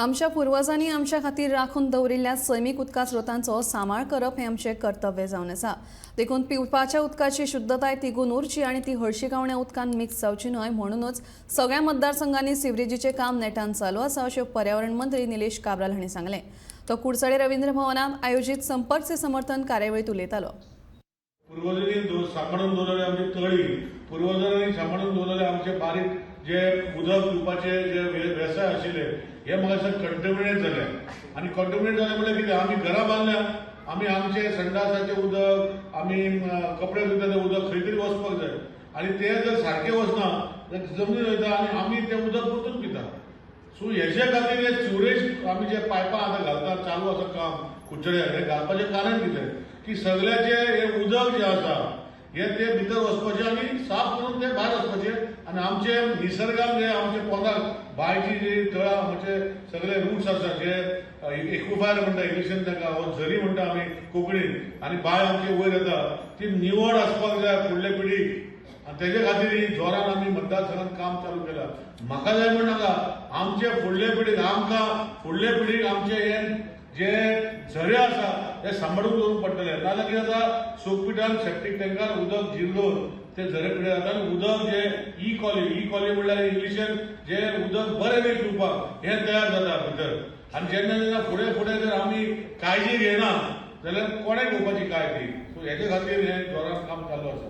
आमच्या पुर्वजांनी आमच्या खातीर राखून दवरिल्ल्या सैमीक उदका स्रोतांचो सांबाळ करप हें आमचें कर्तव्य जावन आसा. देखून पिवपाच्या उदकाची शुद्धताय तिगून उरची आनी ती हळशिकावण्या उदकान मिक्स जावची न्हय म्हणूनच सगळ्या मतदारसंघांनी सिवरेजीचें काम नेटान चालू आसा अशें पर्यावरण मंत्री निलेश काब्राल हांणी सांगलें. तो कुडचडे रवींद्र भवनांत आयोजीत संपर्क से समर्थन कार्यावळींत उलयतालो. पुर्वजांनी सांबाळून दवरलेले आमची तळी, पुर्वजांनी सांबाळून दवरलेले आमचे बारीक जे उदक पिवपाचे जे वेवसाय आशिल्ले, हे म्हाका दिसता कंटेमिनेट जाले. आनी कंटेमिनेट जाले म्हणल्यार कितें, आमी घरां बांदल्या, आमी आमचे संडासाचें उदक, आमी कपडे धुता तें उदक खंय तरी वचपाक जाय आनी तें जर सारकें वचना जाल्यार जमनीर वयता आनी आमी तें उदक परतून पिता. सो हेजे खातीर हे सिवरेज आमी जे पायपां आतां घालतात, चालू आसा काम कुडचड्यार, हें घालपाचें कारण कितें की सगळ्याचें हें उदक जें आसा हें तें भितर वचपाचें आनी साफ करून तें भायर वचपाचें. आनी आमचे निसर्गान जे आमचे पोंदाक बांयची जी तळां म्हणजे सगळे रुट्स आसा, जे एक्विफायर म्हणटा इंग्लिशीन ताका, हो झरी म्हणटा आमी कोंकणीन, आनी बांय आमची वयर येता, ती निवड आसपाक जाय फुडले पिढीक. आनी तेजे खातीर ही जोरान आमी मतदारसंघात काम चालू केलां. म्हाका जाय म्हण नाका, आमचे फुडले पिढीक, आमकां फुडले पिढीक आमचे हे जे झरे आसा ते सांबाळून दवरूंक पडटले. नाजाल्यार कितें जाता, सोकपिठान सेप्टीक टँकार उदक जिरलोवन ते झरे पिडे जाता आनी उदक जे ई कॉली, ई कॉली म्हणल्यार इंग्लिशेन जे उदक बरें न्ही पिवपाक, हें तयार जाता भितर. आनी जेन्ना जेन्ना फुडें फुडें जर आमी काळजी घेयना जाल्यार कोणें घेवपाची काय ती. सो हेजे खातीर हें जोरान काम चालू आसा.